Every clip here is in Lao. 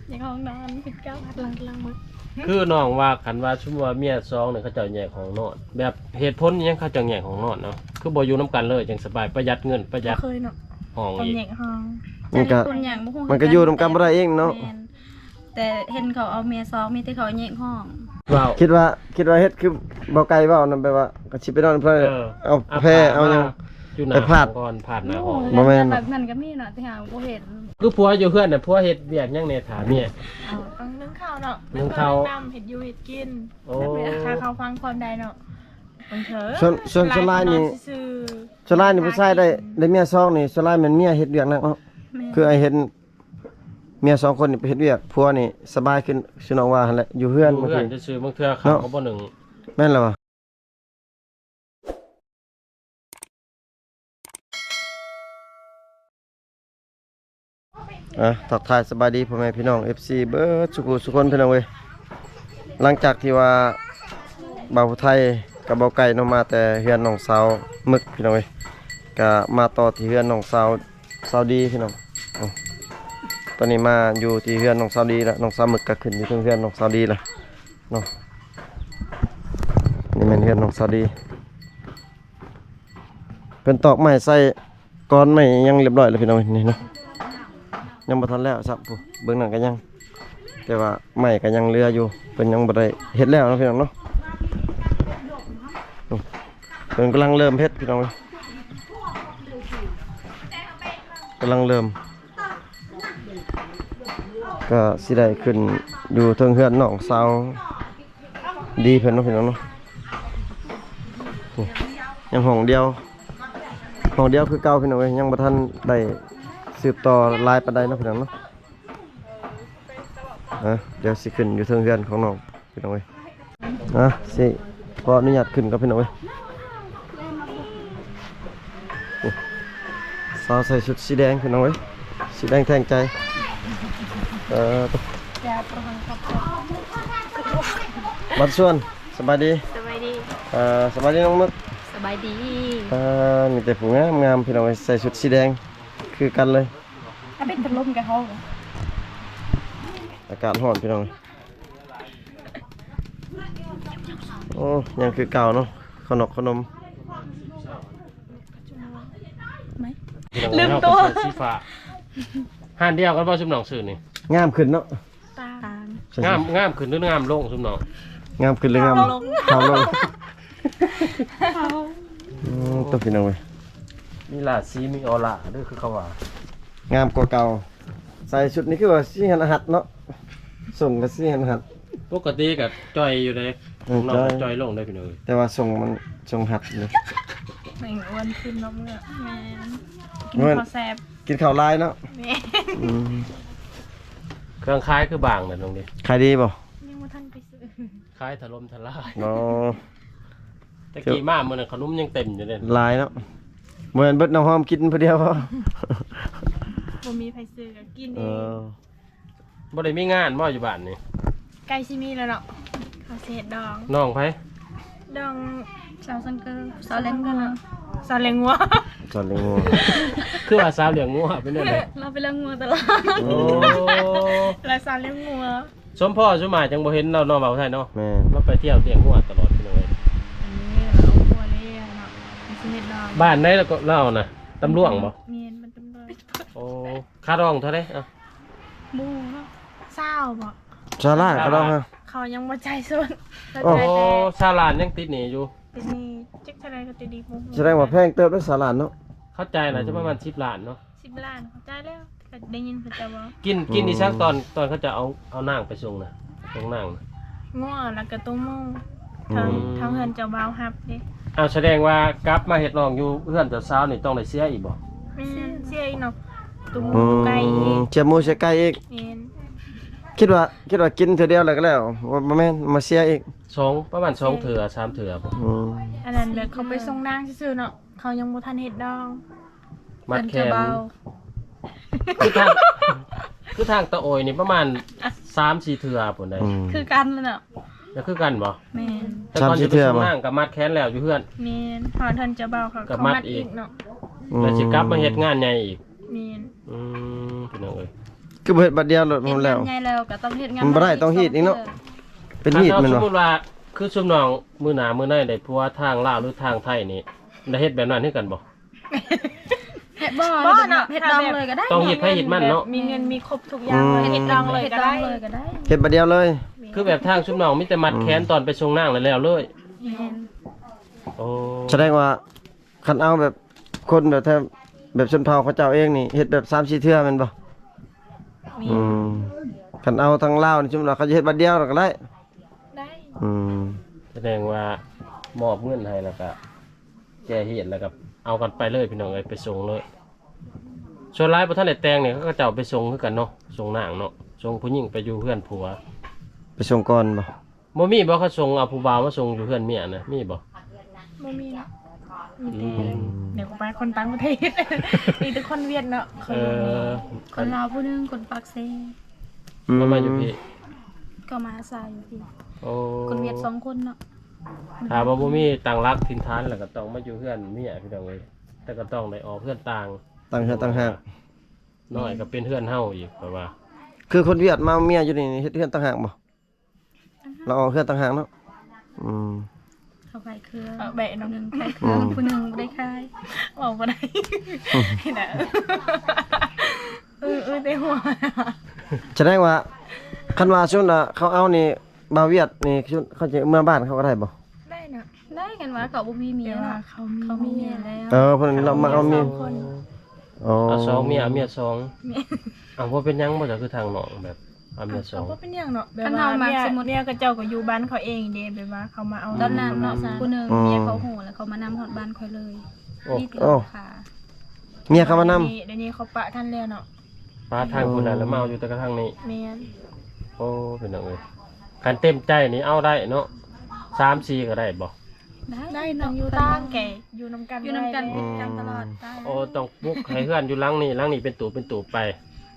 ແຍກຫ້ອງນອນຄືເກົ່າ ຫຼັງ ຫຼັງໝົດ. ຄືນ້ອງວ່າ ຄັນວ່າສົມມຸດວ່າເມຍສອງນີ້ ເຂົາເຈົ້າແຍກຫ້ອງນອນ ແບບເຫດຜົນຫຍັງເຂົາເຈົ້າແຍກຫ້ອງນອນເນາະ? ຄືບໍ່ຢູ່ນຳກັນເລີຍ ຈັ່ງສະບາຍ ປະຢັດເງິນ ປະຢັດ ບໍ່ເຄີຍເນາະ ຫ້ອງອີກ ຕ້ອງແຍກຫ້ອງ. ມັນກະ ມັນກະຢູ່ນຳກັນບໍ່ໄດ້ເອງເນາະ. ແມ່ນ ແຕ່ເຫັນເຂົາເອົາເມຍສອງ ມີແຕ່ເຂົາແຍກຫ້ອງ. ເວົ້າ ຄິດວ່າ ຄິດວ່າເຮັດຄືບໍ່ໄກເວົ້ານຳ ແບບວ່າກໍຊິໄປນອນເພິ່ນ ເອີ ເອົາແພ ເອົາຫຍັງ ຢູ່ໜ້າ ໄປພາດ ກ່ອນ ພາດໜ້າຫ້ອງ. ໂອ້ ບໍ່ແມ່ນ ແບບນັ້ນກໍມີເນາະ ແຕ່ຫາບໍ່ເຫັນ. ຄືຜົວຢູ່ເຮືອນນະ ຜົວເຮັດວຽກຫຍັງແດ່ຖ້າເມຍ? ເອົາ ຕ້ອງໜຶ້ງເຂົ້າເນາະ ໜຶ້ງເຂົ້າ ເຮັດນ້ຳ ເຮັດຢູ່ເຮັດກິນ. ໂອ້ ຖ້າເຂົາຟັງຄວາມໄດ້ເນາະ ບາງເທື່ອ ສ່ວນ ສ່ວນ ສ່ວນຫຼາຍນີ້ ສ່ວນຫຼາຍນີ້ຜູ້ຊາຍໄດ້ ໄດ້ເມຍສອງນີ້ ສ່ວນຫຼາຍແມ່ນເມຍເຮັດວຽກໜັກເນາະ. ແມ່ນ ຄືອ້າຍເຫັນເມຍສອງຄົນນີ້ໄປເຮັດວຽກ ຜົວນີ້ສະບາຍຂຶ້ນ ຄືນ້ອງວ່າຫັ້ນແຫຼະ ຢູ່ເຮືອນ ຢູ່ເຮືອນຊື່ໆ ບາງເທື່ອເຂົາກໍບໍ່ໜຶ້ງ. ແມ່ນແລ້ວຫວາ? ອ່ະ ທັກທາຍສະບາຍດີພໍ່ແມ່ພີ່ນ້ອງ ເອັຟຊີ ເບິດສຸຜູ້ສຸຄົນ ພີ່ນ້ອງເອີຍ. ຫຼັງຈາກທີ່ວ່າບ່າວຜູ້ໄທກັບບ່າວໄກ່ເນາະ ມາແຕ່ເຮືອນນ້ອງສາວໝຶກ ພີ່ນ້ອງເອີຍ ກະມາຕໍ່ທີ່ເຮືອນນ້ອງສາວ ສາວດີ ພີ່ນ້ອງ. ເອົ້າ ຕອນນີ້ມາຢູ່ທີ່ເຮືອນນ້ອງສາວດີລະ ນ້ອງສາວໝຶກກະຂຶ້ນຢູ່ເທິງເຮືອນນ້ອງສາວດີລະເນາະ. ນີ້ແມ່ນເຮືອນນ້ອງສາວດີ ເພິ່ນຕອກໄມ້ໃສ່ ກ້ອນໄມ້ຫຍັງຮຽບຮ້ອຍແລ້ວ ພີ່ນ້ອງເອີຍ ນີ້ເນາະ. ຍັງບໍ່ທັນແລ້ວຊ້ຳ ຜູ້ເບິ່ງນັ້ນກໍຍັງ ແຕ່ວ່າໄມ້ກໍຍັງເຫຼືອຢູ່ ເພິ່ນຍັງບໍ່ໄດ້ເຮັດແລ້ວເນາະ ພີ່ນ້ອງເນາະ. ເພິ່ນກຳລັງເລີ່ມເຮັດ ພີ່ນ້ອງເອີຍ ກຳລັງເລີ່ມ ກໍຊິໄດ້ຂຶ້ນຢູ່ເທິງເຮືອນນ້ອງສາວດີເພິ່ນເນາະ ພີ່ນ້ອງເນາະ. ນີ້ ຍັງຫ້ອງດຽວ ຫ້ອງດຽວຄືເກົ່າ ພີ່ນ້ອງເອີຍ ຍັງບໍ່ທັນໄດ້ສືບຕໍ່ຫຼາຍປານໃດເນາະ ພີ່ນ້ອງເນາະ. ອ່ະ ດຽວຊິຂຶ້ນຢູ່ເທິງເຮືອນຂອງນ້ອງ ພີ່ນ້ອງເອີຍ. ອ່ະ ຊິຂໍອະນຸຍາດຂຶ້ນກ່ອນ ພີ່ນ້ອງເອີຍ. ໂອ້ ສາວໃສ່ຊຸດສີແດງ ພີ່ນ້ອງເອີຍ ສີແດງແທງໃຈ. ເອີ ບັດຊວນ ສະບາຍດີ. ສະບາຍດີ. ເອີ ສະບາຍດີນ້ອງມຶກ. ສະບາຍດີ. ເອີ ມີແຕ່ຜູ້ງາມໆ ພີ່ນ້ອງເອີຍ ໃສ່ຊຸດສີແດງຄືກັນເລີຍ. ອາ ເປັນພັດລົມກັບເຮົາ ອາກາດຮ້ອນ ພີ່ນ້ອງ. ໂອ້ ຍັງຄືເກົ່າເນາະ ຂະໜົກຂະໜົມ. ລືມຕົວ ເຮົາກໍໃສ່ສີຟ້າ. ຮ້ານດຽວກັນບໍ່ ຊຸມນ້ອງຊື້ນີ້? ງາມຂຶ້ນເນາະ. ຕ່າງ ງາມ ງາມຂຶ້ນຫຼືງາມລົງຊຸມນ້ອງ? ງາມຂຶ້ນຫຼືງາມ ງາມລົງ ງາມລົງ. ອືມ ໂຕ ພີ່ນ້ອງເອີຍ ມີລາສີມີອໍລາເດີ ຄືເຂົາວ່າ ງາມກວ່າເກົ່າ. ໃສ່ຊຸດນີ້ຄືວ່າສີຫັນຫັດເນາະ ຊົງກໍສີຫັນຫັດ. ປົກກະຕິກໍຈ່ອຍຢູ່ເດ້ ເອີ ນ້ອງກໍຈ່ອຍ ຈ່ອຍລົງເດ້ ພີ່ນ້ອງເອີຍ ແຕ່ວ່າຊົງມັນຊົງຫັດເດ້. ແມ່ງອ້ວນຂຶ້ນເນາະເມື່ອ ແມ່ນ ກິນ ແມ່ນ ເຂົ້າແຊບ ກິນເຂົ້າຫຼາຍເນາະ. ແມ່ນ ອືມ ເຄື່ອງຂາຍຄືບາງແລ້ວນ້ອງເດ້ ຂາຍດີບໍ່? ຍັງບໍ່ທັນໄປຊື້ ຂາຍຖະຫຼົ່ມທະລາຍ. ອໍ ແຕ່ກີ້ມາມື້ນັ້ນຂະໜົມຍັງເຕັມຢູ່ເດ້ ຫຼາຍເນາະ. ບໍ່ແມ່ນເບິດນ້ຳຫອມກິນຜູ້ດຽວບໍ່? ບໍ່ມີໃຜຊື້ກໍກິນເອງ. ເອີ ບໍ່ໄດ້ມີງານບໍ່ຢູ່ບ້ານນີ້? ໃກ້ຊິມີແລ້ວເນາະ ເຂົາຊິເຮັດດອງ. ດອງໃຜ? ດອງສາວສັງເກີ ສາວລ້ຽງງົວ ສາວລ້ຽງງົວ ສາວລ້ຽງງົວ. ຄືວ່າສາວລ້ຽງງົວເປັນແນວໃດ? ລາວໄປລ້ຽງງົວຕະຫຼອດ. ໂອ້ ລາວສາວລ້ຽງງົວ. ສົມພໍສົມໝາຍຈັ່ງບໍ່ເຫັນລາວເນາະ ເວົ້າໄທເນາະ. ແມ່ນ ລາວໄປທ່ຽວລ້ຽງງົວຕະຫຼອດພີ່ນ້ອງເອີຍ. ອັນນີ້ລາວເອົາຜົວແລ້ວເນາະ ຊິເຮັດດອງ. ບ້ານໃດລາວນະ? ຕຳຫຼວງບໍ່? ແມ່ນ ບ້ານຕຳຫຼວງ. ໂອ້ ຄ່າດອງເທົ່າໃດ? ເອົ້າ ໝູ່ເນາະ ຊາວບໍ່? ຊາວລ້ານຄ່າດອງ. ເຂົາຍັງບໍ່ຈ່າຍສົດ. ໂອ້ ຊາວລ້ານຍັງຕິດໜີ້ຢູ່. ຕິດໜີ້ຈັກເທົ່າໃດກໍຕິດອີກບໍ່ຮູ້. ສະແດງວ່າແພງເຕີບເດ້ຊາວລ້ານເນາະ. ເຂົ້າໃຈລະ ຈະປະມານສິບລ້ານເນາະ. ສິບລ້ານ ເຂົາຈ່າຍແລ້ວ ກໍໄດ້ຍິນເຂົາເຈົ້າເວົ້າ. ກິນ ກິນອີ່ສັງຕອນ ຕອນເຂົາເຈົ້າເອົາ ເອົານາງໄປສົ່ງນະ ສົ່ງນາງນະ? ງົວ ແລ້ວກໍຕົວໝູ່ ທາງ ທາງເຮືອນເຈົ້າບ່າວຮັບເດ້. ອ້າວ ສະແດງວ່າກັບມາເຮັດດອງຢູ່ເຮືອນເຈົ້າສາວນີ້ຕ້ອງໄດ້ເສຍອີກບໍ່? ແມ່ນ ເສຍອີກເນາະ ຕົວໝູ່ໄກ່ອີກ. ເສຍໝູ່ເສຍໄກ່ອີກ. ແມ່ນ ຄິດວ່າ ຄິດວ່າກິນເທື່ອດຽວແລ້ວກໍແລ້ວ ບໍ່ ບໍ່ແມ່ນ ມາເສຍອີກ. ສອງ ປະມານສອງເທື່ອ ສາມເທື່ອບໍ່? ອືມ ອັນນັ້ນແບບເຂົາໄປສົ່ງນາງຊື່ໆເນາະ ເຂົາຍັງບໍ່ທັນເຮັດດອງ. ມັດແຂນ ຄືທາງ ຄືທາງຕາໂອຍນີ້ປະມານສາມສີ່ເທື່ອພຸ້ນໃດ໋. ອືມ ຄືກັນແຫຼະເນາະ. ແລ້ວຄືກັນບໍ່? ແມ່ນ ແຕ່ກ່ອນຈະໄປສົ່ງນາງກໍມັດແຂນແລ້ວຢູ່ເຮືອນ. ແມ່ນ ຮອດເຮືອນເຈົ້າບ່າວເຂົາກໍມັດອີກເນາະ. ອືມ ແລ້ວຊິກັບມາເຮັດງານໃຫຍ່ອີກ. ແມ່ນ ອືມ ພີ່ນ້ອງເອີຍ ໄ ຄືບໍ່ເຮັດບາດດຽວໂລດ ເຮັດງານໃຫຍ່ແລ້ວກໍຕ້ອງເຮັດງານ ມັນບໍ່ໄດ້ ຕ້ອງຮີດອີກເນາະ ເປັນຮີດແມ່ນບໍ່? ສົມມຸດວ່າ ຄືຊຸມນ້ອງມື້ໜ້າມື້ໃນໄດ້ຜົວທາງລາວ ຫຼື ທາງໄທນີ້ ໄດ້ເຮັດແບບນັ້ນຄືກັນບໍ່? ເຮັດບໍ່ ບໍ່ເນາະ ເຮັດດອງເລີຍກໍໄດ້ ຕ້ອງຮີດໃຜຮີດມັນເນາະ ມີເງິນມີຄົບທຸກຢ່າງເລີຍ ເຮັດດອງເລີຍກໍໄດ້ ເຮັດບາດດຽວເລີຍ ຄືແບບທາງຊຸມນ້ອງມີແຕ່ມັດແຂນ ອືມ ຕອນໄປສົ່ງນາງແລ້ວ ແລ້ວເລີຍ ແມ່ນ ໂອ້ ສະແດງວ່າ ຄັນເອົາແບບຄົນແບບແທ້ ແບບຊົນເຜົ່າເຂົາເຈົ້າເອງນີ້ ເຮັດແບບສາມສີ່ເທື່ອແມ່ນບໍ່? ມີ ອືມ ຄັນເອົາທາງລາວນີ້ ສົມມຸດວ່າເຂົາຈະເຮັດບາດດຽວກໍໄດ້ ໄດ້ ອືມ ສະແດງວ່າມອບເງິນໃຫ້ ແລ້ວກະແກ່ຮີດ ແລ້ວກະເອົາກັນໄປເລີຍ ພີ່ນ້ອງເອີຍ ໄປສົ່ງເລີຍ ສ່ວນຫຼາຍບໍ່ທັນໄດ້ແຕ່ງນີ້ ເຂົາເຈົ້າໄປສົ່ງຄືກັນເນາະ ສົ່ງນາງເນາະ ສົ່ງຜູ້ຍິງໄປຢູ່ເຮືອນຜົວ ໄປສົ່ງກ່ອນບໍ່? ບໍ່ມີບໍ່ ເຂົາສົ່ງເອົາຜູ້ບ່າວມາສົ່ງຢູ່ເຮືອນເມຍນະ ມີບໍ່? ບໍ່ມີເນາະ ມີແຕ່ ອືມ ດຽວໄປຄົນຕ່າງປະເທດ ມີແຕ່ຄົນຫວຽດເນາະ ເອີ ຄົນລາວຜູ້ໜຶ່ງ ຄົນປາກເຊ ອືມ ກໍມາຢູ່ພີ້ ກໍມາອາໄສຢູ່ພີ້ ໂອ້ ຄົນຫວຽດສອງຄົນເນາະ ຖ້າວ່າບໍ່ມີຕັ້ງຫຼັກຖິ່ນຖານ ແລ້ວກໍຕ້ອງມາຢູ່ເຮືອນເມຍ ພີ່ນ້ອງເອີຍ ແຕ່ກໍຕ້ອງໄດ້ອອກເຮືອນຕ່າງ ຕັ້ງເຮືອນຕ່າງຫາກ ນ້ອຍກໍເປັນເຮືອນເຮົາອີກ ແປວ່າ ຄືຄົນຫວຽດມາເອົາເມຍຢູ່ນີ້ ເຮັດເຮືອນຕ່າງຫາກບໍ່? ລາວອອກເຮືອນຕ່າງຫາກເນາະ ອືມ ເຂົາຂາຍເຄື່ອງ ເອີ ແບະເນາະ ຜູ້ໜຶ່ງຂາຍເຄື່ອງ ອືມ ຜູ້ໜຶ່ງບໍ່ໄດ້ຂາຍ ເວົ້າບໍ່ໄດ້ ເອີ ເອີ ແຕ່ຫົວ ສະແດງວ່າ ຄັນວ່າຊຸມວ່າເຂົາເອົານີ້ ບ່າວຫວຽດນີ້ ເຂົາຈະເມືອບ້ານເຂົາກໍໄດ້ບໍ່? ໄດ້ເນາະ ໄດ້ ຄັນວ່າເຂົາບໍ່ມີເມຍເນາະ ເຂົາມີເມຍແລ້ວ ເອີ ເພິ່ນເອົາມາເອົາເມຍ ໂອ້ ເອົາສອງເມຍ ເອົາເມຍສອງ ເອົາ ບໍ່ເປັນຫຍັງບໍ່ ຄືທາງນ້ອງແບບ ເອົາເມຍສອງ ເອົາ ບໍ່ເປັນຫຍັງເນາະ ແບບວ່າເມຍ ເມຍເຂົາເຈົ້າກໍຢູ່ບ້ານເຂົາເອງເດ້ ແບບວ່າເຂົາມາເອົາ ຕອນນັ້ນເນາະ ຜູ້ໜຶ່ງ ອືມ ເມຍເຂົາຮູ້ແລ້ວ ເຂົາມານຳຮອດບ້ານຂ້ອຍເລີຍ ໂອ້ ນີ້ ໂອ້ ເມຍເຂົາມານຳ ດຽວນີ້ເຂົາປະທັນແລ້ວເນາະ ປະທາງພຸ້ນແລ້ວ ແລ້ວມາເອົາຢູ່ແຕ່ກະທາງນີ້ ແມ່ນ ໂອ້ ພີ່ນ້ອງເອີຍ ຄັນເຕັມໃຈນີ້ເອົາໄດ້ເນາະ ສາມສີ່ກໍໄດ້ບໍ່? ໄດ້ ໄດ້ ຕ້ອງຢູ່ຕ່າງແກ ຢູ່ນຳກັນ ຢູ່ນຳກັນ ຕິດກັນຕະຫຼອດໄດ້ ໂອ້ ຕ້ອງປຸກໃຫ້ເຮືອນຢູ່ຫຼັງນີ້ ຫຼັງນີ້ເປັນຕູບເປັນຕູບໄປ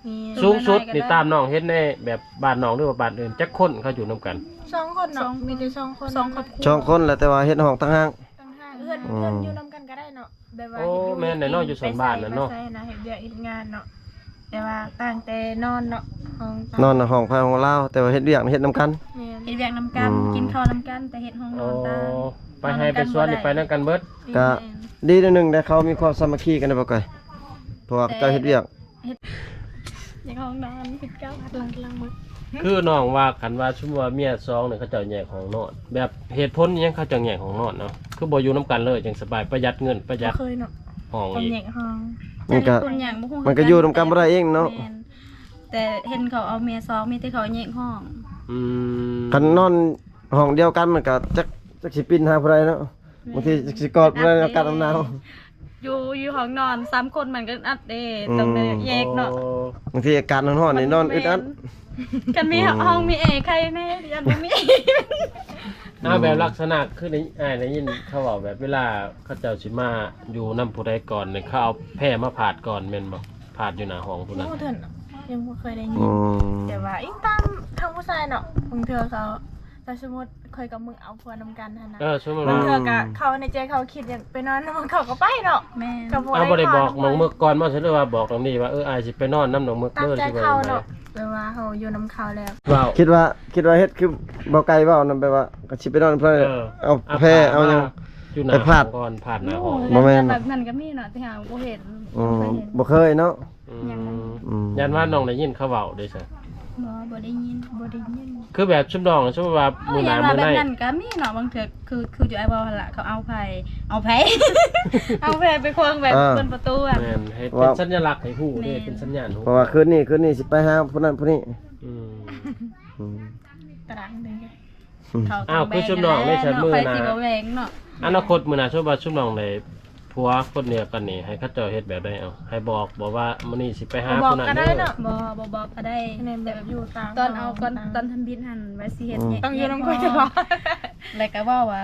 ແມ່ນ ສູງສຸດນີ້ຕາມນ້ອງເຫັນໃນແບບບ້ານນ້ອງ ຫຼືວ່າບ້ານອື່ນ ຈັກຄົນເຂົາຢູ່ນຳກັນ? ສອງຄົນເນາະ ມີແຕ່ສອງຄົນ ສອງຄອບຄົວ ສອງຄົນແຫຼະ ແຕ່ວ່າເຮັດຫ້ອງຕ່າງຫາກ ຕ່າງຫາກ ເຮືອນ ອືມ ເຮືອນຢູ່ນຳກັນກໍໄດ້ເນາະ ແບບວ່າ ໂອ້ ເຮັດຢູ່ ແມ່ນແຫຼະເນາະ ຢູ່ສ່ວນບ້ານນັ້ນເນາະ ໄປໃສມາໃສນະ ເຮັດວຽກເຮັດງານເນາະ ແຕ່ວ່າຕ່າງແຕ່ນອນເນາະ ຫ້ອງຕ່າງ ນອນນະ ຫ້ອງໃຜຫ້ອງລາວ ແຕ່ວ່າເຮັດວຽກນະ ເຮັດນຳກັນ ແມ່ນ ເຮັດວຽກນຳກັນ ອືມ ກິນເຂົ້ານຳກັນ ແຕ່ເຮັດຫ້ອງນອນຕ່າງ ໂອ້ ໄປໄຮ່ໄປສວນນີ້ໄປນຳກັນເບິດ ກໍດີໜ້ອຍໜຶ່ງ ແຕ່ເຂົາມີຄວາມສາມັກຄີກັນໄດ້ບໍ່ກ້ອຍ ເພາະວ່າເຂົາເຈົ້າເຮັດວຽກ ເຮັດ ຢາກຫ້ອງນອນຄືເກົ່າ ຫຼັງໆ ໝົດ ຄືນ້ອງວ່າ ຄັນວ່າສົມມຸດວ່າເມຍສອງນີ້ ເຂົາເຈົ້າແຍກຫ້ອງນອນ ແບບເຫດຜົນຫຍັງເຂົາຈັ່ງແຍກຫ້ອງນອນເນາະ ຄືບໍ່ຢູ່ນຳກັນເລີຍຈັ່ງສະບາຍ ປະຢັດເງິນ ປະຢັດ ບໍ່ເຄີຍເນາະ ຫ້ອງອີກ ແຍກຫ້ອງ ມັນກໍ ມັນກໍຢູ່ນຳກັນບໍ່ໄດ້ເອງເນາະ ແມ່ນ ແຕ່ເຫັນເຂົາເອົາເມຍສອງ ມີແຕ່ເຂົາແຍກຫ້ອງ ອືມ ຄັນນອນຫ້ອງດຽວກັນ ມັນກໍຈັກ ຈັກຊິປິ່ນຫາຜູ້ໃດເນາະ ແມ່ນ ບາງທີຈັກຊິກອດຜູ້ໃດ ອຶດອັດເດ້ ອາກາດໜາວ ຢູ່ ຢູ່ຫ້ອງນອນສາມຄົນມັນກໍອຶດອັດເດ້ ອືມ ຕ້ອງໄດ້ແຍກເນາະ ໂອ້ ບາງທີອາກາດຮ້ອນໆນີ້ນອນອຶດອັດ ຄັນມີ ອືມ ຫ້ອງມີແອໄຄແນ່ ຢ້ານບໍ່ມີ ເອົາແບບ ອືມ ລັກສະນະຄືໄດ້ ອ້າຍໄດ້ຍິນເຂົາເວົ້າແບບເວລາເຂົາເຈົ້າຊິມາຢູ່ນຳຜູ້ໃດກ່ອນນີ້ ເຂົາເອົາແພມາພາດກ່ອນແມ່ນບໍ່? ພາດຢູ່ໜ້າຫ້ອງຜູ້ນັ້ນ ໂອ້ ເທື່ອ ຍັງບໍ່ເຄີຍໄດ້ຍິນ ອືມ ແຕ່ວ່າອີງຕາມທາງຜູ້ຊາຍເນາະ ບາງເທື່ອເຂົາ ຖ້າສົມມຸດຂ້ອຍກັບມຶງເອົາ ຜົວນຳກັນຫັ້ນນະ ເອີ ສົມມຸດວ່າ ບາງເທື່ອກໍ ອືມ ເຂົາໃນໃຈເຂົາຄິດຫຍັງໄປນອນນຳເຂົາກໍໄປເນາະ ແມ່ນ ກໍບໍ່ ເອົາ ໄດ້ ບໍ່ໄດ້ບອກນ້ອງມຶກກ່ອນບໍ່ ຫຼືວ່າບອກນ້ອງນີ້ວ່າ ເອີ ອ້າຍຊິໄປນອນນຳນ້ອງມຶກເດີ ຕາມໃຈເຂົາເນາະ ຫຼືວ່າ ແບບວ່າເຮົາຢູ່ນຳເຂົາແລ້ວ ເວົ້າ ຄິດວ່າ ຄິດວ່າເຮັດຄືບໍ່ໄກເວົ້ານຳ ແບບວ່າກໍຊິໄປນອນເພື່ອ ເອີ ເອົາແພ ເອົາຫຍັງ ຢູ່ໜ້າ ໄປພາດ ຫ້ອງກ່ອນ ພາດໜ້າຫ້ອງ ໂອ້ ບໍ່ແມ່ນ ແບບນັ້ນກໍມີເນາະ ແຕ່ຫາບໍ່ເຫັນ ອືມ ບໍ່ເຄີຍເນາະ ອືມ ຍັງ ອືມ ຢ້ານວ່ານ້ອງໄດ້ຍິນເຂົາເວົ້າເດ້ຊະ ບໍ່ ບໍ່ໄດ້ຍິນ ບໍ່ໄດ້ຍິນ ຄືແບບຊຸມນ້ອງ ສົມມຸດວ່າມື້ໜ້າມື້ໃນ ແບບນັ້ນກໍມີເນາະ ບາງເທື່ອ ຄື ຄືຢູ່ອ້າຍເວົ້າຫັ້ນລະ ເຂົາເອົາໃຜ ເອົາໃຜ ເອົາໃຜໄປຂວາງແບບ ອ່າ ເປີດປະຕູ ແມ່ນ ໃຫ້ເປັນສັນຍະລັກໃຫ້ຮູ້ເດ້ ແມ່ນ ເປັນສັນຍານຮູ້ ເພາະວ່າຄືນນີ້ ຄືນນີ້ຊິໄປຫາຜູ້ນັ້ນຜູ້ນີ້ ອືມ ອືມ ຕາລາງເດ້ ອືມ ອ້າວ ຄືຊຸມນ້ອງໃນຊັ້ນມື້ໜ້າ ໃຜຊິບໍ່ແຫວງເນາະ ອະນາຄົດມື້ໜ້າ ສົມມຸດວ່າຊຸມນ້ອງໄດ້ຜົວຄົນດຽວກັນນີ້ ໃຫ້ເຂົາເຈົ້າເຮັດແບບໃດ ເອົາ ໃຫ້ບອກບໍ່ວ່າມື້ນີ້ຊິໄປຫາຜູ້ນັ້ນເດີ ບໍ່ ບໍ່ບອກກໍໄດ້ ແມ່ນແບບຢູ່ຕ່າງ ຕອນເອົາ ຕອນ ຕອນທຳອິດຫັ້ນວ່າຊິເຮັດ ອືມ ແຍກ ຕ້ອງຢູ່ນຳກັນ ແລ້ວກໍເວົ້າວ່າ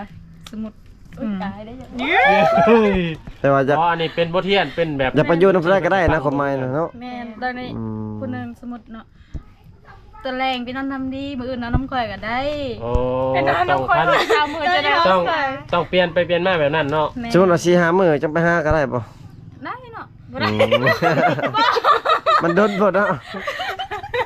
ສົມມຸດ ອືມ ຕາຍໄດ້ ແຕ່ວ່າຢາກ ອໍ ອັນນີ້ເປັນບົດຮຽນ ເປັນແບບ ຢາກໄປຢູ່ນຳໃຜກໍໄດ້ນະ ຄວາມໝາຍນະເນາະ ແມ່ນ ຕອນນີ້ ອືມ ຜູ້ໜຶ່ງ ສົມມຸດເນາະ ຕອນແລງໄປນອນນຳດີ ມື້ອື່ນນອນນຳຂ້ອຍກໍໄດ້ ໂອ້ ໄປນອນນຳຂ້ອຍ ຕ້ອງ ເຊົ້າມື້ຈະໄດ້ ຕ້ອງ ຕ້ອງປ່ຽນໄປປ່ຽນມາແບບນັ້ນເນາະ ແມ່ນ ສົມມຸດວ່າສີ່ຫ້າມື້ຈັ່ງໄປຫາກໍໄດ້ບໍ່? ໄດ້ເນາະ ອືມ ມັນດົນໂພດເນາະ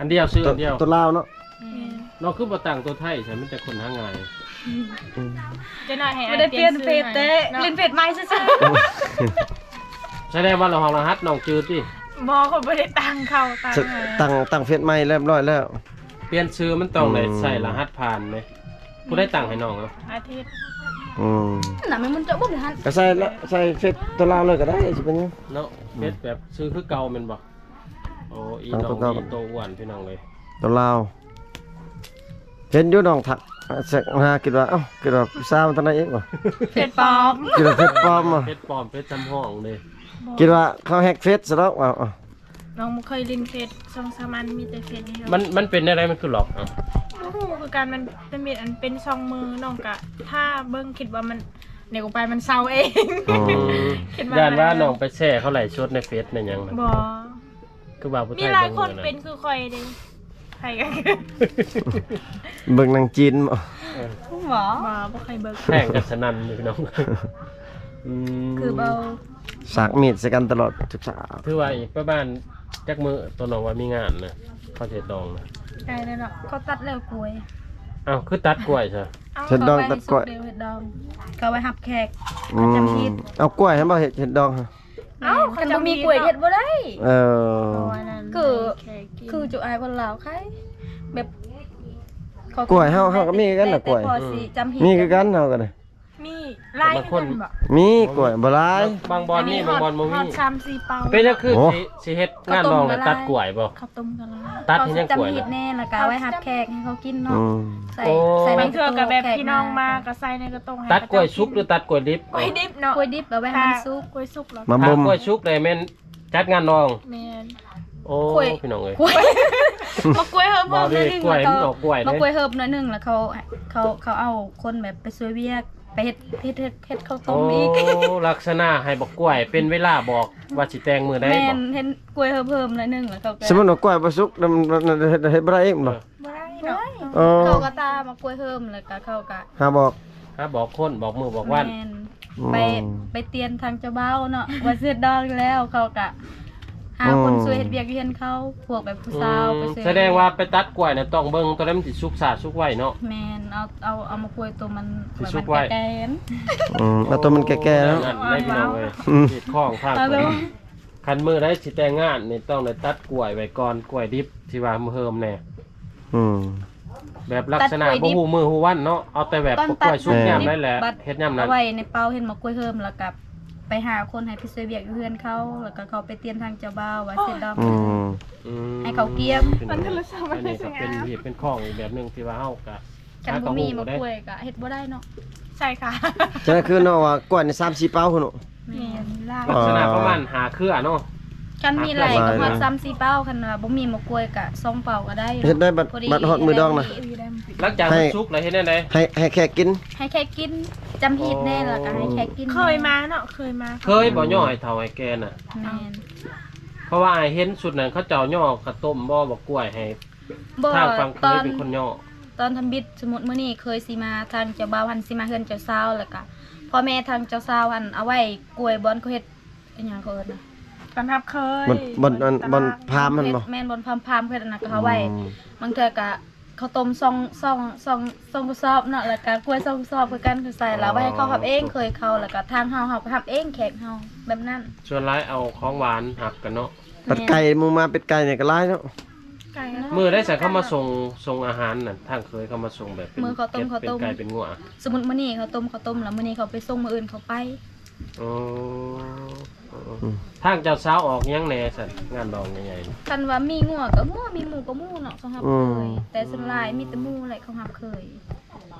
ອັນດຽວ ຊື່ອັນດຽວ ໂຕລາວເນາະ. ແມ່ນ. ນ້ອງຄືບໍ່ຕັ້ງໂຕໄທຊະ ມັນຈະຄົ້ນຫາງ່າຍ. ອືມ ຈະໜ້ອຍໃຫ້ ບໍ່ໄດ້ປ່ຽນເຟສແຕ່ ເນາະ ຫຼິ້ນເຟສໃໝ່ຊື່ໆ. ສະແດງວ່າລະຫວ່າງລະຫັດນ້ອງຈື່ຕິ? ບໍ່ ຂ້ອຍບໍ່ໄດ້ຕັ້ງ ເຂົາຕັ້ງໃຫ້. ຕັ້ງ ຕັ້ງເຟສໃໝ່ຮຽບຮ້ອຍແລ້ວ. ປ່ຽນຊື່ມັນຕ້ອງໄດ້ ອືມ ໃສ່ລະຫັດຜ່ານເດ້. ຜູ້ໃດຕັ້ງໃຫ້ນ້ອງເນາະ? ອາທິດ. ອືມ ນັ້ນແມ່ນມັນຈະບໍ່ໄດ້ຫັນ ກໍໃສ່ລະ ໃສ່ເຟສໂຕລາວເລີຍກໍໄດ້ ຊິເປັນຫຍັງເນາະ. ອືມ ເຟສແບບຊື່ຄືເກົ່າແມ່ນບໍ່? ໂອ້ ອີ ຕັ້ງ ນ້ອງ ໂຕເກົ່າ ອີ ໂຕອ້ວນ ພີ່ນ້ອງເອີຍ ໂຕລາວ. ເຫັນຢູ່ນ້ອງທັກ ແຊກຫາ ຄິດວ່າ ເອົ້າ ຄິດວ່າຜູ້ສາວທາງໃດອີກບໍ່? ເຟສປອມ ຄິດວ່າເຟສປອມບໍ່? ເຟສປອມ ເຟສສຳຮອງເດ້. ບໍ່ ຄິດວ່າເຂົາແຮັກເຟສຊະດອກ. ເອົ້າ ເອົ້າ ນ້ອງບໍ່ເຄີຍຫຼິ້ນເຟສ ສອງສາມອັນ ມີແຕ່ເຟສດຽວ. ມັນ ມັນເປັນແນວໃດ ມັນຄືຫຼອກ? ເອົ້າ ບໍ່ຮູ້ຄືກັນ ມັນ ມັນມີອັນເປັນຊ່ອງມື ນ້ອງກະຖ້າເບິ່ງ ຄິດວ່າມັນ ແນວໄປມັນເຊົາເອງ. ອໍ ຄິດວ່າ ຢ້ານວ່ານ້ອງໄປແຊ່ເຂົາໄລຟ໌ສົດໃນເຟສໃນຫຍັງນະ. ບໍ່ ຄືວ່າຜູ້ຊາຍ ມີຫຼາຍຄົນເປັນຄືຂ້ອຍເດ້. ໃຜກໍ ເບິ່ງໜັງຈີນບໍ່? ເອີ ບໍ່ ບໍ່ ບໍ່ເຄີຍເບິ່ງ. ແພງກັນສະນັ້ນຢູ່ພີ່ນ້ອງ. ອືມ ຄືເວົ້າ ສາກມີດໃສ່ກັນຕະຫຼອດທຸກສາກ. ຖືວ່າອີກປະມານຈັກມື້ ຕົວນ້ອງວ່າມີງານນະ ເຂົາຊິເຮັດດອງນະ? ໃກ້ແລ້ວເນາະ ເຂົາຕັດແລ້ວກ້ວຍ. ອ້າວ ຄືຕັດກ້ວຍຊະ? ເອົ້າ ເຮັດດອງຕັດກ້ວຍ ເຂົາໄວ້ຮັບແຂກ. ອືມ ປະຈຳທິດ. ເອົາກ້ວຍຫັ້ນບໍ່ເຮັດ ເຮັດດອງ? ເອົ້າ ຄັນບໍ່ມີກ້ວຍເຮັດບໍ່ໄດ້. ເອີ ຄື ຄືຈຸອາຍຄົນລາວຂາຍແບບ ກ້ວຍເຮົາ ເຮົາກໍມີຄືກັນນະ ກ້ວຍ ມີຄືກັນເຮົາກໍໄດ້. ມີຫຼາຍຄືກັນບໍ່? ມີກ້ວຍບໍ່ຫຼາຍ ບາງບ່ອນມີ ບາງບ່ອນບໍ່ມີ. ສາມສີ່ເປົາ. ເປັນຫຍັງຄືຊິ ຊິເຮັດງານດອງແລ້ວຕັດກ້ວຍບໍ່? ເຂົາຕົ້ມກໍຫຼາຍ ຕັດເຮັດຫຍັງກ້ວຍ? ແນ່ ແລ້ວກໍເອົາໄວ້ຮັບແຂກໃຫ້ເຂົາກິນເນາະ. ອືມ ໃສ່ ໂອ້ ໃສ່ ບາງເທື່ອກໍແບບພີ່ນ້ອງມາກໍໃສ່ໃນກະຕົງ. ຕັດກ້ວຍສຸກຫຼືຕັດກ້ວຍດິບ? ກ້ວຍດິບເນາະ. ກ້ວຍດິບເອົາໄວ້ໃຫ້ມັນສຸກ. ກ້ວຍສຸກແລ້ວ ມາບົ່ມ ຖ້າກ້ວຍສຸກແລ້ວແມ່ນຈັດງານດອງ. ແມ່ນ. ໂອ້ ພີ່ນ້ອງເອີຍ ໝາກກ້ວຍເຮີບ ໝາກກ້ວຍເຮີບໜ້ອຍໜຶ່ງ ແລ້ວເຂົາ ເຂົາ ເຂົາເອົາຄົນແບບໄປຊ່ວຍວຽກ ໄປເຮັດ ເຮັດ ເຮັດ ເຮັດເຂົ້າຕົ້ມອີກ. ໂອ້ ລັກສະນະໃຫ້ໝາກກ້ວຍເປັນເວລາບອກວ່າຊິແຕ່ງມື້ໃດ. ແມ່ນ ເຫັນກ້ວຍເຮີບໆໜ້ອຍໜຶ່ງ ແລ້ວເຂົາກໍ ສົມມຸດວ່າກ້ວຍບໍ່ສຸກ ເຮັດ ເຮັດບໍ່ໄດ້ອີກບໍ່? ບໍ່ໄດ້ເນາະ. ເອີ ເຂົາກໍຕາໝາກກ້ວຍເຮີບ ແລ້ວກໍເຂົາກໍຫາບອກ ຫາບອກຄົນ ບອກມື້ບອກວັນ. ແມ່ນ. ອືມ ໄປ ໄປຕຽນທາງເຈົ້າບ່າວເນາະ ວ່າຊິເຮັດດອງຢູ່ແລ້ວ ເຂົາກະຫາຄົນ ອືມ ຊ່ວຍເຮັດວຽກຢູ່ເຮືອນເຂົາ ພວກແບບຜູ້ສາວ ອືມ ໄປຊ່ວຍ. ສະແດງວ່າໄປຕັດກ້ວຍນະ ຕ້ອງເບິ່ງໂຕໃດມັນຊິສຸກຊ້າສຸກໄວເນາະ. ແມ່ນ ເອົາ ເອົາ ເອົາໝາກກ້ວຍໂຕມັນ ຊິສຸກໄວ ແກ່ໆ. ອືມ ເອົາໂຕມັນແກ່ໆເນາະ. ນັ້ນໄດ໋ພີ່ນ້ອງເອີຍ ອືມ ຮີດຄອງພາເພິ່ນ. ຄັນມື້ໃດຊິແຕ່ງງານນີ້ ຕ້ອງໄດ້ຕັດກ້ວຍໄວ້ກ່ອນ ກ້ວຍດິບທີ່ວ່າເຮີມແດ່. ອືມ ແບບລັກສະນະບໍ່ຮູ້ມື້ຮູ້ວັນເນາະ ເອົາແຕ່ແບບກ້ວຍສຸກຍາມໃດແຫຼະ ເຮັດຍາມນັ້ນ. ເອົາໄວ້ໃນເປົາ ເຫັນໝາກກ້ວຍເຮີມ ແລ້ວກໍໄປຫາຄົນໃຫ້ໄປຊ່ວຍວຽກຢູ່ເຮືອນເຂົາ ແລ້ວກໍເຂົ້າໄປຕຽນທາງເຈົ້າບ່າວວ່າຊິດອງ ອືມ ໃຫ້ເຂົາກຽມ. ອັນນີ້ກໍເປັນຮີດເປັນຄອງອີກແບບໜຶ່ງທີ່ວ່າເຮົາກໍ ຄັນບໍ່ມີໝາກກ້ວຍກໍເຮັດບໍ່ໄດ້ເນາະ. ໃຊ່ຄ່ະ ສະນັ້ນຄືນ້ອງວ່າກ້ວຍນີ້ສາມສີ່ເປົາພຸ້ນເນາະ. ແມ່ນ ລັກສະນະປະມານຫ້າເຄືອເນາະ. ຄັນມີຫຼາຍກໍຮອດສາມສີ່ເປົາ ຄັນວ່າບໍ່ມີໝາກກ້ວຍກໍສອງເປົາກໍໄດ້. ເຮັດໄດ້ບັດ ບັດຮອດມື້ດອງນະ. ຫຼັງຈາກມັນສຸກແລ້ວເຮັດແນວໃດ? ໃຫ້ ໃຫ້ແຂກກິນ ໃຫ້ແຂກກິນ ຈຳຮີດແດ່ ແລ້ວກໍໃຫ້ແຂກກິນ. ເຄີຍມາເນາະ ເຄີຍມາ. ເຄີຍບໍ່ຍໍ້ໃຫ້ເຖົ້າໃຫ້ແກ່ນະ? ແມ່ນ. ເພາະວ່າອ້າຍເຫັນຊຸດນັ້ນ ເຂົາເຈົ້າຍໍເຂົ້າຕົ້ມບໍ່ ໝາກກ້ວຍໃຫ້ ທາງຝັ່ງເຄີຍເປັນຄົນຍໍ. ຕອນທຳອິດ ສົມມຸດມື້ນີ້ເຄີຍຊິມາ ທາງເຈົ້າບ່າວຫັ້ນຊິມາເຮືອນເຈົ້າສາວ ແລ້ວກະພໍ່ແມ່ທາງເຈົ້າສາວຫັ້ນເອົາໄວ້ກ້ວຍບ່ອນເຂົາເຮັດອີຫຍັງເຂົາເອີ້ນນະ ຕອນຮັບເຄີຍ ບ່ອນ ບ່ອນ ບ່ອນພາມຫັ້ນບໍ່? ແມ່ນ ບ່ອນພາມ ພາມເພິ່ນອັນນັ້ນກໍເອົາໄວ້. ອືມ ບາງເທື່ອກະເຂົ້າຕົ້ມສອງ ສອງ ສອງ ສອງກະສອບເນາະ ແລ້ວກະກ້ວຍສອງກະສອບຄືກັນ ຄືໃສ່ລະໄວ້ໃຫ້ເຂົາຮັບເອງ ເຄີຍເຂົາ ແລ້ວກະທາງເຮົາ ເຮົາກໍຮັບເອງແຂກເຮົາແບບນັ້ນ. ສ່ວນຫຼາຍເອົາຂອງຫວານຮັບກັນເນາະ. ແມ່ນ ປັດໄກ່ໝູໝາ ເປັດໄກ່ນີ້ກໍຫຼາຍເນາະ. ມື້ໃດຊັ້ນເຂົາມາສົ່ງ ສົ່ງອາຫານນັ້ນ ທາງເຄີຍເຂົາມາສົ່ງແບບເປັນ ມື້ເຂົາຕົ້ມ ເປັດ ເຂົາຕົ້ມ ເປັນໄກ່ເປັນງົວ. ສົມມຸດມື້ນີ້ເຂົາຕົ້ມ ເຂົາຕົ້ມ ແລ້ວມື້ນີ້ເຂົາໄປສົ່ງ ມື້ອື່ນເຂົາໄປ. ອໍ ອືມ ທາງເຈົ້າສາວອອກຫຍັງແດ່ຊັ້ນ ງານດອງໃຫຍ່ໆ? ຄັນວ່າມີງົວກໍງົວ ມີໝູກໍໝູເນາະ ເຂົາຮັບເຄີຍ. ອືມ ແຕ່ສ່ວນຫຼາຍມີແຕ່ໝູແຫຼະເຂົາຮັບເຄີຍ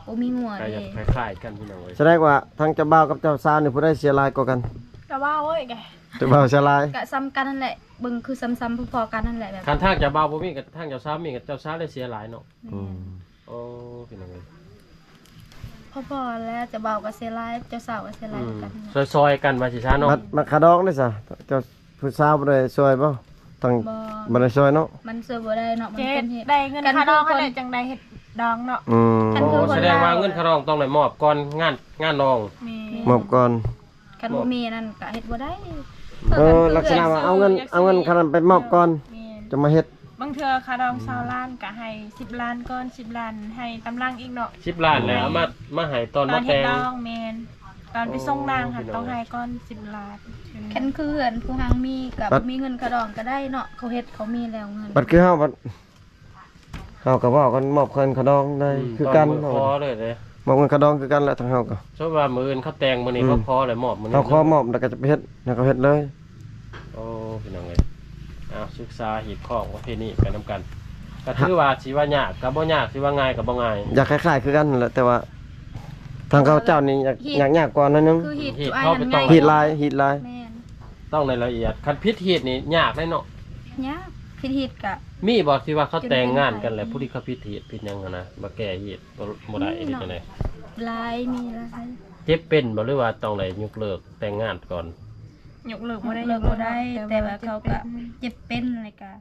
ບໍ່ມີງົວເດ້. ກໍຢາກຄ້າຍໆກັນພີ່ນ້ອງເອີຍ. ສະແດງວ່າທາງເຈົ້າບ່າວກັບເຈົ້າສາວນີ້ຜູ້ໃດເສຍຫຼາຍກວ່າກັນ? ເຈົ້າບ່າວເອີຍ ເຈົ້າບ່າວເສຍຫຼາຍ. ກໍສ່ຳກັນຫັ້ນແຫຼະ ເບິ່ງຄືສ່ຳໆພໍໆກັນຫັ້ນແຫຼະ ແບບ ຄັນທາງເຈົ້າບ່າວບໍ່ມີ ກໍທາງເຈົ້າສາວມີ ກໍເຈົ້າສາວໄດ້ເສຍຫຼາຍເນາະ. ແມ່ນ. ອືມ ໂອ້ ພີ່ນ້ອງເອີຍ ພໍໆແຫຼະ ເຈົ້າບ່າວກໍເສຍຫຼາຍ ເຈົ້າສາວກໍເສຍຫຼາຍ ອືມ ຄືກັນ. ຊ່ອຍໆກັນວ່າຊິຊະເນາະ. ບັດ ບັດຄ່າດອງເດ້ຊະ ເຈົ້າຜູ້ສາວບໍ່ໄດ້ຊ່ອຍບໍ່? ທາງ ບໍ່ ບໍ່ໄດ້ຊ່ອຍເນາະ. ມັນຊ່ວຍບໍ່ໄດ້ເນາະ ມັນເປັນເຫດ ໄດ້ເງິນຄ່າດອງຫັ້ນແຫຼະ ຈັ່ງໄດ້ເຮັດດອງເນາະ. ອືມ ໂອ້ ສະແດງວ່າເງິນຄ່າດອງຕ້ອງໄດ້ມອບກ່ອນງານ ງານດອງ. ແມ່ນ ມອບກ່ອນ. ຄັນບໍ່ມີອັນນັ້ນກະເຮັດບໍ່ໄດ້. ເອີ ລັກສະນະວ່າເອົາເງິນ ເອົາເງິນຄັນນັ້ນໄປມອບກ່ອນ ແມ່ນ ຈັ່ງມາເຮັດ. ບາງເທື່ອຄ່າດອງຊາວລ້ານກໍໃຫ້ສິບລ້ານກ່ອນ ສິບລ້ານໃຫ້ຕາມຫຼັງອີກເນາະ ສິບລ້ານແລ້ວເອົາມາ ມາໃຫ້ຕອນມາແຕ່ງ ຕອນເຮັດດອງ ແມ່ນ ຕອນໄປສົ່ງນາງຫັ້ນ ໂອ້ ຕ້ອງໃຫ້ກ່ອນສິບລ້ານ ຄັນຄືເຮືອນຜູ້ຮັ່ງມີກໍມີເງິນຄ່າດອງກໍໄດ້ເນາະ ເຂົາເຮັດເຂົາມີແລ້ວເງິນ ບັດຄືເຮົາບັດ ເຮົາກໍເວົ້າກັນມອບເງິນຄ່າດອງໄດ້ ອືມ ຄືກັນ ຕອນມື້ຂໍເລີຍເດ້ ມອບເງິນຄ່າດອງຄືກັນແຫຼະ ທາງເຮົາກໍ ສົມມຸດວ່າມື້ອື່ນເຂົາແຕ່ງ ມື້ນີ້ ອືມ ເຂົາຂໍແລ້ວມອບມື້ນີ້ ເຮົາຂໍມອບແລ້ວກໍຈະໄປເຮັດ ແລ້ວກໍເຮັດເລີຍ ໂອ້ ພີ່ນ້ອງເອີຍ ເອົາ ສຶກສາຮີດຄອງປະເພນີໄປນຳກັນ ກໍຖືວ່າຊິວ່າຍາກກໍບໍ່ຍາກ ຊິວ່າງ່າຍກໍບໍ່ງ່າຍ ຢາກຄ້າຍໆຄືກັນນັ້ນແຫຼະ ແຕ່ວ່າທາງເຂົາເຈົ້ານີ້ຍາກ ຍາກ ຍາກກວ່າໜ້ອຍໜຶ່ງ ຄືຮີດ ຮີດເຂົາໄປຕ້ອງ ຮີດຫຼາຍ ຮີດຫຼາຍ ແມ່ນ ຕ້ອງໄດ້ລະອຽດ ຄັນຜິດຮີດນີ້ຍາກເດ້ເນາະ ຍາກ ຜິດຮີດກະ ມີບໍ່ທີ່ວ່າເຂົາແຕ່ງງານກັນແລ້ວ ຜູ້ທີ່ເຂົາຜິດຮີດຜິດຫຍັງຫັ້ນນະ ມາແກ້ຮີດບໍ່ ບໍ່ໄດ້ ມີເນາະ ເຮັດຈັ່ງໃດ ຫຼາຍ ມີຫຼາຍ ເຈັບເປັນບໍ່ ຫຼືວ່າຕ້ອງໄດ້ຍົກເລີກແຕ່ງງານກ່ອນ ຍົກເລີກບໍ່ໄດ້ ຍົກເລີກບໍ່ໄດ້ ແຕ່ວ່າເຂົາກະເຈັບເປັນ ແລ້ວກະ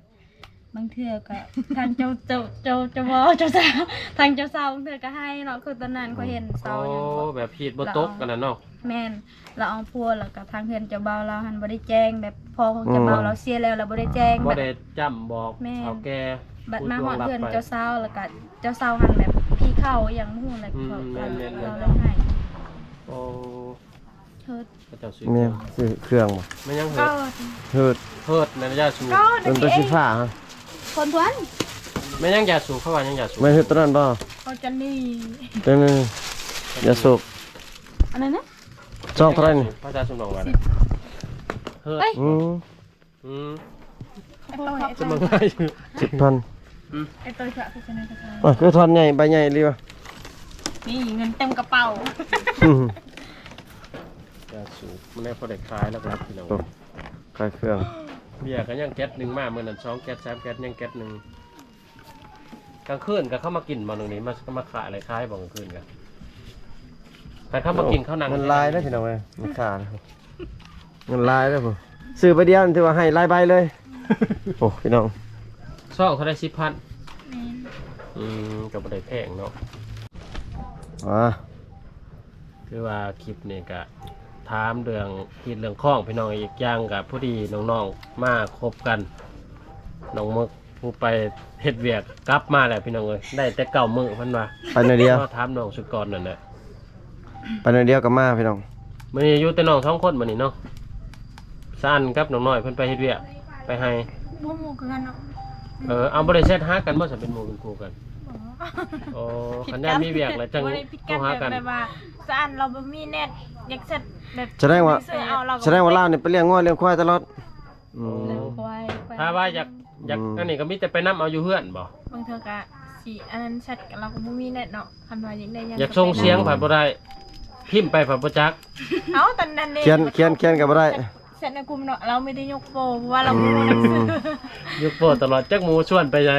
ບາງເທື່ອກະທາງເຈົ້າ ເຈົ້າ ເຈົ້າ ເຈົ້າ ເຈົ້າສາວ ທາງເຈົ້າສາວບາງເທື່ອກະໃຫ້ເນາະ ຄືຕອນນັ້ນຂ້ອຍເຫັນສາວ ໂອ້ ແບບຮີດບໍ່ຕົກອັນນັ້ນເນາະ ແມ່ນ ລາວເອົາຜົວແລ້ວກະທາງເຮືອນເຈົ້າບ່າວລາວຫັ້ນບໍ່ໄດ້ແຈ້ງ ແບບພໍ່ຂອງເຈົ້າບ່າວລາວເສຍແລ້ວ ແລ້ວບໍ່ໄດ້ແຈ້ງ ບໍ່ໄດ້ຈ້ຳບອກເຖົ້າແກ່ ບັດມາຮອດເຮືອນເຈົ້າສາວ ແລ້ວກະເຈົ້າສາວຫັ້ນແບບຜີເຂົ້າອີ່ຫຍັງບໍ່ຮູ້ແລ້ວ ອືມ ເຂົາ ແມ່ນໆໆ ລາວໄດ້ໃຫ້ ໂອ້ ເຮີດ ເຂົາເຈົ້າຊື້ ແມ່ນ ເຄື່ອງ ຊື້ເຄື່ອງບໍ່ ແມ່ນຫຍັງເຮີດ ເຮີດ ເຮີດແມ່ນຢາສູບ ເປັນຕົວສີຟ້າ ຄົນທວນ ແມ່ນຫຍັງຢາສູບ ເຂົາວ່າຫຍັງຢາສູບ ແມ່ນເຮີດຕົວນັ້ນບໍ່ ເຂົາຈະໜີ ຕົວນີ້ ຢາສູບ ອັນນັ້ນນະ ຊອງເທົ່າໃດນີ້ ພະເຈົ້າຊຸມນ້ອງວ່າ ເຮີດ ເອີຍ ອືມ ອືມ ໄອ້ໂຕຍ ໄອ້ໂຕຍ ຊິບພັນ ອືມ ໄອ້ໂຕຍ ເອີ ຄືທ່ອນໃຫຍ່ ໃບໃຫຍ່ອີ່ຫຼີວະ ນີ້ເງິນເຕັມກະເປົາ ອືມ ຢາສູບ ມັນໄດ້ພໍໄດ້ຂາຍຫຼັກໆ ພີ່ນ້ອງ ໂອ້ ຂາຍເຄື່ອງ ເບຍກໍຍັງແກັດໜຶ່ງມາ ມື້ນັ້ນສອງແກັດ ສາມແກັດ ຍັງແກັດໜຶ່ງ ກາງຄືນກໍເຂົາມາກິນບໍ່ ນີ້ ມາ ມາຂາຍ ຂາຍບໍ່ກາງຄືນກໍ ຄັນເຂົາມາກິນ ເຂົານັ່ງ ເງິນຫຼາຍເດ້ພີ່ນ້ອງເອີຍ ແມ່ຄ້າ ເງິນຫຼາຍເດ້ພຸ້ນ ຊື້ໃບດຽວນີ້ຖືວ່າໃຫ້ຫຼາຍໃບເລີຍ ໂອ້ ພີ່ນ້ອງ ຊອງເທົ່າໃດ ສິບພັນ ແມ່ນ ອືມ ກໍບໍ່ໄດ້ແພງເນາະ ອ່າ ຄືວ່າຄລິບນີ້ກະຖາມເລື່ອງຮີດເລື່ອງຄອງ ພີ່ນ້ອງ ອີກຢ່າງກະພໍດີນ້ອງໆມາຄົບກັນ ນ້ອງເມິກຜູ້ໄປເຮັດວຽກກັບມາແລ້ວ ພີ່ນ້ອງເອີຍ ໄດ້ແຕ່ເກົ້າມື້ເພິ່ນວ່າ ໄປໜ້ອຍດຽວ ມາຖາມນ້ອງສຸດກ່ອນນັ້ນແຫຼະ ໄປໜ້ອຍດຽວກໍມາ ພີ່ນ້ອງ ມື້ນີ້ຢູ່ແຕ່ນ້ອງສອງຄົນມື້ນີ້ເນາະ ສະອັນກັບນ້ອງນ້ອຍເພິ່ນໄປເຮັດວຽກ ໄປໄຮ່ ບໍ່ຮູ້ຄືກັນເນາະ ເອີ ເອົາ ບໍ່ໄດ້ແຊັດຫາກັນບໍ່ ສະເປັນໝູ່ເປັນຄູ່ກັນ ບໍ່ ໂອ້ ຄັນຍາມມີວຽກແລ້ວຈັ່ງໂທຫາກັນ ແບບວ່າ ສະອັນລາວບໍ່ມີເນັດ ຢາກແຊັດແບບ ສະແດງວ່າ ສະແດງວ່າລາວນີ້ໄປລ້ຽງງົວລ້ຽງຄວາຍຕະຫຼອດ ອືມ ລ້ຽງຄວາຍ ຖ້າວ່າຢາກ ຢາກ ອືມ ອັນນີ້ກໍມີແຕ່ໄປນຳເອົາຢູ່ເຮືອນບໍ່ ບາງເທື່ອກໍຊິອັນນັ້ນແຊັດ ລາວກໍບໍ່ມີເນັດເນາະ ຄັນວ່າຢາກໄດ້ຫຍັງ ຢາກສົ່ງສຽງພັດບໍ່ໄດ້ ພິມໄປພັດບໍ່ຈັກ ເອົ້າ ຕອນນັ້ນເດ້ ຂຽນ ຂຽນ ຂຽນກໍບໍ່ໄດ້ ແຊັດໃນກຸ່ມເນາະ ລາວມີແຕ່ຍົກໂປ້ ເພາະວ່າລາວບໍ່ຮູ້ໜັງສື ອືມ ຍົກໂປ້ຕະຫຼອດ ຈັກໝູ່ຊວນໄປໃສ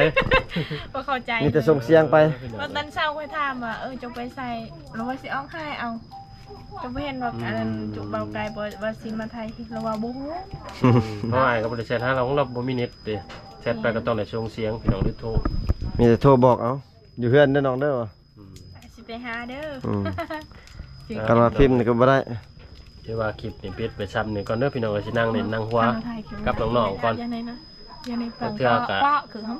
ບໍ່ເຂົ້າໃຈ ມີແຕ່ສົ່ງສຽງໄປ ເອີ ພີ່ນ້ອງ ຕອນເຊົ້າຂ້ອຍຖາມວ່າ ເອີ ເຈົ້າໄປໃສ ລາວວ່າຊິອອກໄຮ່ ເອົ້າ ເຈົ້າບໍ່ເຫັນວ່າ ອືມ ອັນນັ້ນຈຸເບົາໄກ່ບໍ່ ວ່າຊິມາໄທ ລາວວ່າບໍ່ຮູ້ ເພາະອ້າຍກໍບໍ່ໄດ້ແຊັດຫາລາວ ລາວບໍ່ມີເນັດເດ້ ແຊັດໄປກໍຕ້ອງໄດ້ສົ່ງສຽງ ພີ່ນ້ອງ ຫຼືໂທ ມີແຕ່ໂທບອກເອົາ ຢູ່ເຮືອນເດີນ້ອງເດີ ອືມ ຊິໄປຫາເດີ ອືມ ຄັນວ່າພິມນີ້ກໍບໍ່ໄດ້ ຖືວ່າຄລິບນີ້ປິດໄປຊ່ຳນີ້ກ່ອນເດີພີ່ນ້ອງເອີຍ ຊິນັ່ງຫຼິ້ນນັ່ງຫົວກັບນ້ອງໆກ່ອນ ຢ່າໃນນະ ຢ່າໃນ ບາງເທື່ອກໍ ກໍຄືເຮົາ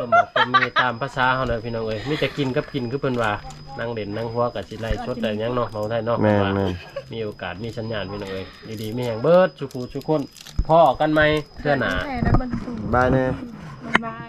ຕົ້ມໝາກຕົ້ມມີຕາມພາສາເຮົາແຫຼະພີ່ນ້ອງເອີຍ ມີແຕ່ກິນກັບກິນຄືເພິ່ນວ່າ ນັ່ງຫຼິ້ນນັ່ງຫົວກໍຊິໄລຟ໌ສົດໄດ້ຫຍັງເນາະ ເວົ້າໄດ້ເນາະ ແມ່ນໆ ມີໂອກາດມີສັນຍານພີ່ນ້ອງເອີຍ ຢູ່ດີມີແຮງເບິດສູ່ຜູ້ສູ່ຄົນ ພໍ້ກັນໃໝ່ເທື່ອໜ້າ ບາຍແນ່ ບາຍບາຍ